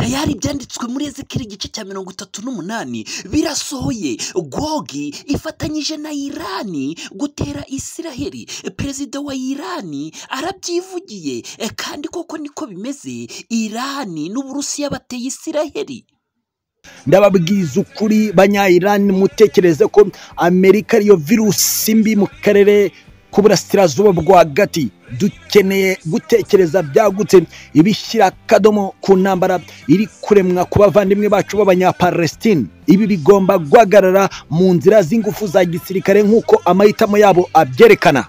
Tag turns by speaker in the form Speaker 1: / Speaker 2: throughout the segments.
Speaker 1: Tayari ibyanditswe muri Ezekiyeli igice cya 38 birasohoye. Gogi ifatanyije na Irani gutera Isiraheli. Perezida wa Irani arabyivugiye, kandi koko niko bimeze. Irani n'Uburusiya bateye Isiraheli.
Speaker 2: Ndababwiza ukuri banya-Iran, mutekereze ko Amerika ariyo virusi mbi mu karere k'uburasirazuba bwo hagati. Dukeneye gutekereza byagutse ibishyira akadomo ku ntambara iri kuremwa ku bavandimwe bacu b'abanyapalestine. Ibi bigomba guhagarara mu nzira z'ingufu za gisirikare nk'uko amahitamo yabo abyerekana.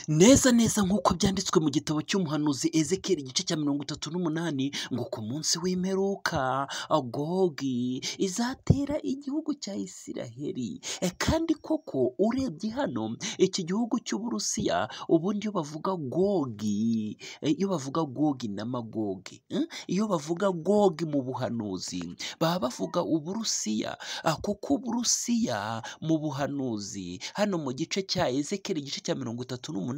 Speaker 1: Neza neza nk'uko byanditswe mu gitabo cy'umuhanuzi Ezekiyeli igice cya 38, ngo ku munsi w'imperuka Gogi izatera igihugu cya Isiraheli. Kandi koko urebye hano iki gihugu cy'Uburusiya, ubundi iyo bavuga Gogi, iyo bavuga Gogi na Magogi, iyo bavuga Gogi mu buhanuzi baba bavuga Uburusiya, kuko Uburusiya mu buhanuzi hano mu gice cya Ezekiyeli igice cya 38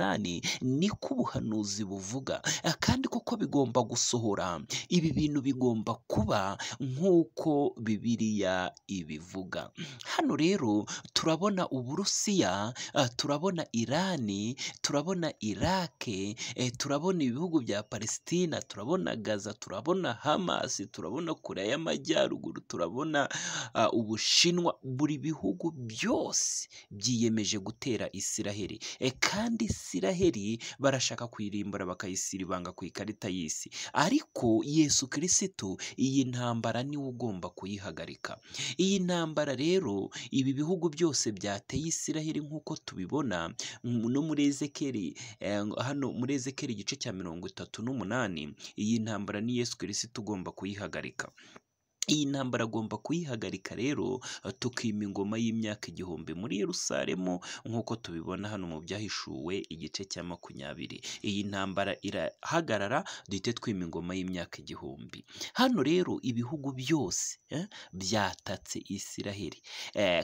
Speaker 1: niko ubuhanuzi buvuga. Kandi koko bigomba gusohora, ibi bintu bigomba kuba nk'uko Bibiliya ibivuga. Hano rero turabona Uburusiya, turabona Irani, turabona Irake, turabona ibihugu bya Palesitina, turabona Gaza, turabona Hamasi, turabona Koreya y'Amajyaruguru, turabona Ubushinwa. Buri bihugu byose byiyemeje gutera Isiraheli, kandi Isiraheli barashaka kuyirimbura bakayisiribanga ku ikarita y'isi. Ariko Yesu Kirisitu iyi ntambara niwe ugomba kuyihagarika. Iyi ntambara rero ibi bihugu byose byateye Isiraheli nk'uko tubibona no muri Ezekiyeli, hano muri Ezekiyeli igice cya 38, iyi ntambara ni Yesu Kirisitu ugomba kuyihagarika. Iyi ntambara agomba kuyihagarika rero, tukima ingoma y'imyaka 1000 muri Yerusalemu nk'uko tubibona hano mu Byahishuwe igice cya 20. Iyi ntambara irahagarara duhite twima ingoma y'imyaka 1000. Hano rero ibihugu byose byatatse Isiraheli.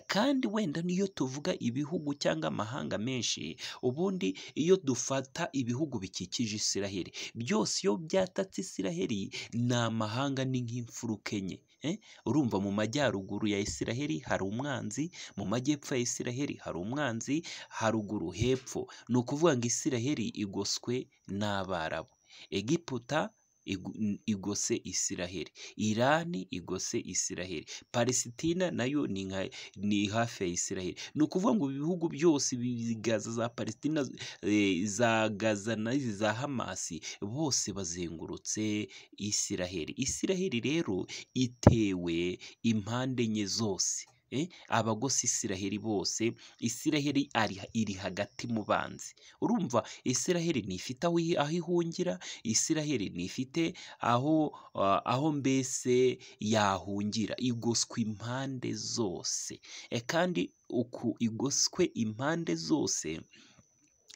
Speaker 1: Kandi wenda niyo tuvuga ibihugu cyangwa amahanga menshi, ubundi iyo dufata ibihugu bikikije Isiraheli byose iyo byatatse Isiraheli ni amahanga, ni nk'imfuruka enye. Urumva mu majyaruguru ya Isiraheli hari umwanzi, mu majyepfo ya Isiraheli hari umwanzi, haruguru hepfo. Ni ukuvuga ngo Isiraheli igoswe n'Abarabu, Egiputa igose Isiraheli, Irani igose Isiraheli, Palesitina nayo ni hafi ya Isiraheli. Ni ukuvuga ngo ibihugu byose Gaza za Palesitina, za Gaza n'izi za Hamasi, bose bazengurutse Isiraheli. Isiraheli rero itewe impande enye zose. Abagose Isiraheli bose, Isiraheli iri hagati mu banzi. Urumva Isiraheli ntifite aho ihungira, Isiraheli ntifite aho mbese yahungira, igoswe impande zose. Kandi uku igoswe impande zose,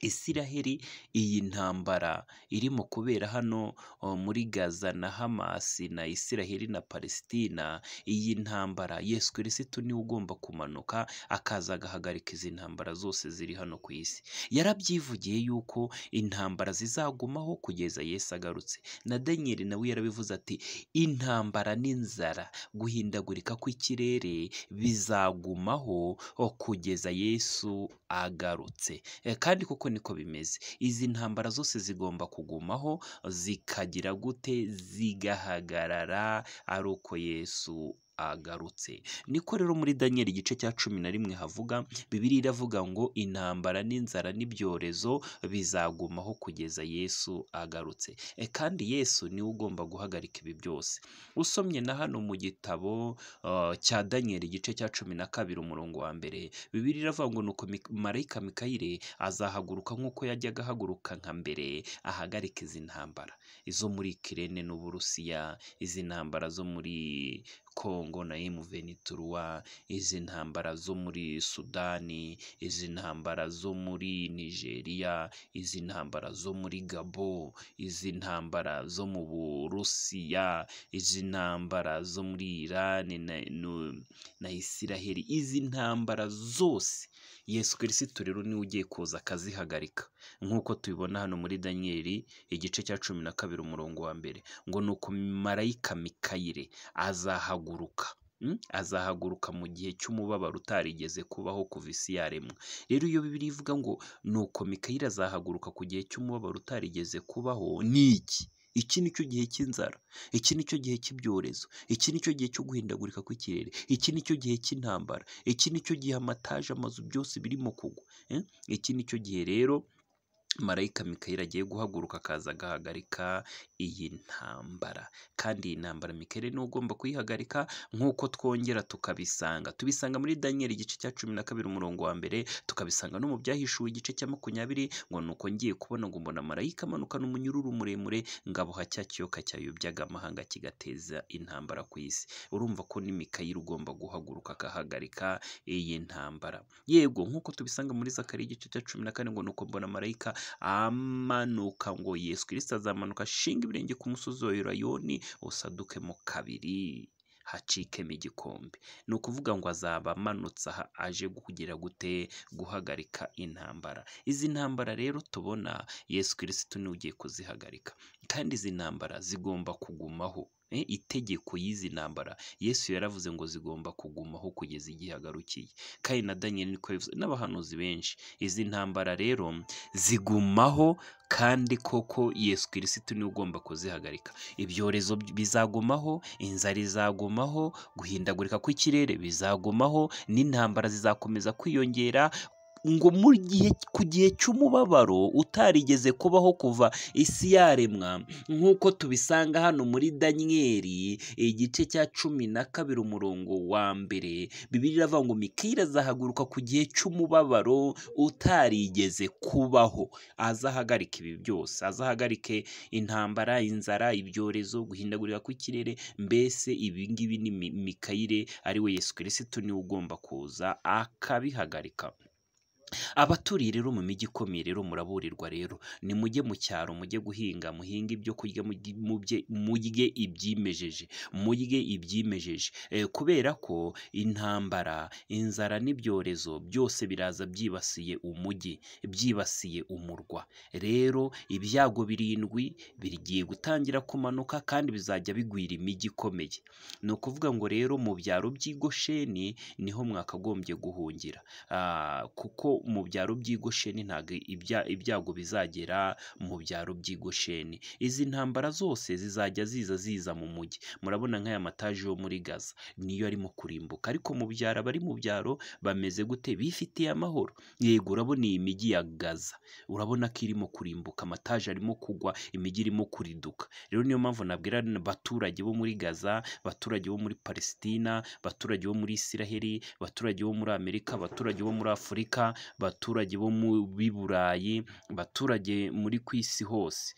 Speaker 1: Isiraheli iyi ntambara irimo kubera hano muri Gaza na Hamasi na Isiraheli na Palesitina, iyi ntambara Yesu Kirisitu niwe ugomba kumanuka akaza agahagarika izi ntambara zose ziri hano ku isi. Yarabyivugiye yuko intambara zizagumaho kugeza Yesu agarutse. Na Daniel nawe yarabivuze ati intambara n'inzara, guhindagurika kw'ikirere bizagumaho kugeza Yesu agarutse. Kandi koko niko bimeze. Izi ntambara zose zigomba kugumaho, zikagira gute? Zigahagarara ari uko Yesu agarutse. Niko rero muri Daniel igice cya 11 havuga, Bibiliya iravuga ngo intambara n'inzara n'ibyorezo bizagumaho kugeza Yesu agarutse. Kandi Yesu niwe ugomba guhagarika ibi byose. Usomye na hano mu gitabo cya Daniel igice cya 12 umurongo wa 1, Bibiliya iravuga ngo nuko marayika Mikayile azahaguruka nk'uko yajyaga ahaguruka nka mbere, ahagarika izi ntambara izo muri Kirene n'Uburusiya, izi ntambara zo muri Kongo na M23, izi ntambara zo muri Sudani, izi ntambara zo muri Nigeria, izi ntambara zo muri Gabo, izi ntambara zo mu Burusiya, izi ntambara zo muri Irani na Isiraheli. Izi ntambara zose Yesu Kirisitu rero niwe ugiye kuza akazihagarika, nk'uko tubibona hano muri Daniyeli igice cya 12 umurongo wa 1, ngo ni uko marayika Mikayire azahaguruka, azahaguruka mu gihe cy'umubabaro utarigeze kubaho kuva isi yaremwa. Rero iyo Bibiliya ivuga ngo ni uko Mikayire azahaguruka ku gihe cy'umubabaro utarigeze kubaho, ni iki? Iki ni cyo gihe cy'inzara, iki ni cyo gihe cy'ibyorezo, iki ni cyo gihe cyo guhindagurika kw'ikirere, iki ni cyo gihe cy'intambara, iki ni cyo gihe amataje, amazu byose birimo kugwa. Iki ni cyo gihe rero marayika Mikayire agiye guhaguruka akaza agahagarika iyi ntambara. Kandi iyi ntambara Mikayire niwe ugomba kuyihagarika, nk'uko twongera tukabisanga. Tubisanga muri Daniyeli igice cya 12 umurongo wa 1, tukabisanga no mu Byahishuwe igice cya 20, ngo nuko ngiye kubona ngo mbona marayika amanukana umunyururu muremure, ngaboha cya kiyoka cyayobyaga amahanga kigateza intambara ku isi. Urumva ko ni Mikayire ugomba guhaguruka akahagarika iyi ntambara. Yego, nk'uko tubisanga muri Zakariya igice cya 14, ngo nuko mbona marayika amanuka, ngo Yesu Kristo azamanuka ashinga ibirenge ku musozi wa Elayono, usadukemo kabiri hacikemo igikombe. Ni ukuvuga ngo azaba amanutse aha aje kugira gute? Guhagarika intambara. Izi ntambara rero tubona Yesu Kristo niwe ugiye kuzihagarika, kandi izi ntambara zigomba kugumaho. Itegeko y'izi ntambara Yesu yaravuze ngo zigomba kugumaho kugeza igihe agarukiye. Kandi na Daniyeli niko yabivuze, n'abahanuzi benshi. Izi ntambara rero zigumaho, kandi koko Yesu Kirisitu niwe ugomba kuzihagarika. Ibyorezo bizagumaho, inzara izagumaho, guhindagurika kw'ikirere bizagumaho, n'intambara zizakomeza kwiyongera, ngo mu gihe ku gihe cy'umubabaro utarigeze kubaho kuva isi yaremwa, nk'uko tubisanga hano muri Daniyeli igice cya 12 umurongo wa 1, Bibiliya iravuga ngo Mikayire azahaguruka ku gihe cy'umubabaro utarigeze kubaho, azahagarika ibi byose, azahagarike intambara, inzara, ibyorezo, guhindagurika kw'ikirere. Mbese ibi ngibi ni Mikayire ari we Yesu Kirisitu niwe ugomba kuza akabihagarika. Abaturiye rero mu mijyi ikomeye rero muraburirwa rero, nimujye mu cyaro mujye guhinga, muhinge ibyo kurya, murye ibyimejeje, murye ibyimejeje, kubera ko intambara, inzara n'ibyorezo byose biraza byibasiye umujyi, byibasiye umurwa. Rero ibyago 7 bigiye gutangira kumanuka, kandi bizajya bigwira imijyi ikomeye. Ni ukuvuga ngo rero mu byaro by'i Gosheni niho mwakagombye guhungira, kuko mu byaro by'i Gosheni ntabwo ibyago bizagera mu byaro by'i Gosheni. Izi ntambara zose zizajya ziza mu mujyi. Murabona nk'aya mataje yo muri Gaza niyo arimo kurimbuka, ariko mu byaro, abari mu byaro bameze gute? Bifitiye amahoro. Yego, urabona iyi mijyi ya Gaza, urabona ko irimo kurimbuka, amataje arimo kugwa, imijyi irimo kuriduka. Rero niyo mpamvu nabwira abaturage bo muri Gaza, abaturage bo muri Palesitina, abaturage bo muri Isiraheli, abaturage bo muri Amerika, abaturage bo muri Afurika, abaturage bo mu Burayi, abaturage muri ku isi hose,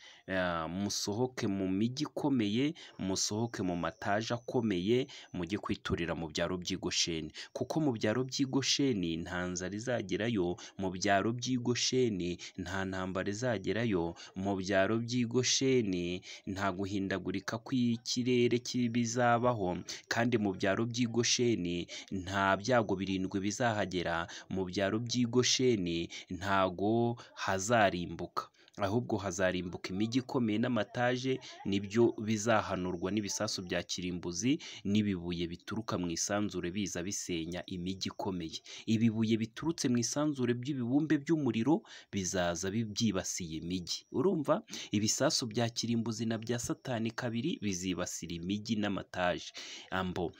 Speaker 1: musohoke mu mijyi ikomeye, musohoke mu mataje akomeye, mujye kwiturira mu byaro by'i Gosheni, kuko mu byaro by'i Gosheni nta nzara izagerayo, mu byaro by'i Gosheni nta ntambara izagerayo, mu byaro by'i Gosheni nta guhindagurika kw'ikirere bizabaho, kandi mu byaro by'i Gosheni nta byago 7 bizahagera, mu byaro by'i Gosheni ntago hazarimbuka, ahubwo hazarimbuka imijyi ikomeye n'amataje, nibyo bizahanurwa n'ibisasu bya kirimbuzi n'ibibuye bituruka mu isanzure biza bisenya imijyi ikomeye. Ibibuye biturutse mu isanzure by'ibibumbe by'umuriro bizaza byibasiye imijyi. Urumva, ibisasu bya kirimbuzi na bya Satani 2 bizibasira imijyi n'amataje. Ambo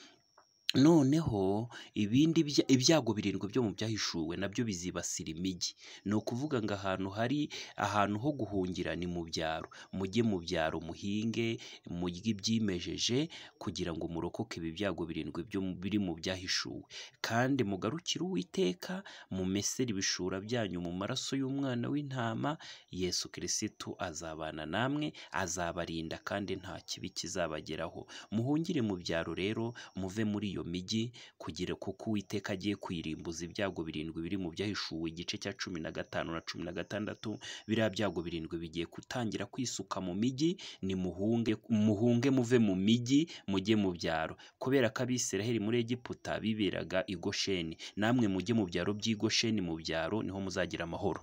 Speaker 1: noneho ibindi ibyago 7 byo mu Byahishuwe nabyo bizibasira imijyi. Ni ukuvuga ngo ahantu hari ahantu ho guhungira ni mu byaro. Mujye mu byaro muhinge, murye ibyimejeje kugira ngo murokoke ibi byago 7 byo biri mu Byahishuwe. Kandi mugarukire Uwiteka, mumesere ibishura byanyu mu maraso y'umwana w'intama. Yesu Kirisitu azabana namwe, azabarinda kandi nta kibi kizabageraho. Muhungire mu byaro rero, muve muri iyo iyo mijyi kugira kuko Uwiteka agiye kuyirimbuza ibyago birindwi biri mu byahishuwe igice cya 15 na 16. Biriya byago birindwi bigiye gutangira kwisuka mu mijyi. Ni muhunge, muhunge muve mu mijyi mujye mu byaro, kubera ko Abisiraheli muri Egiputa biberaga i Gosheni, namwe mujye mu byaro by'i Gosheni, mu byaro niho muzagira amahoro.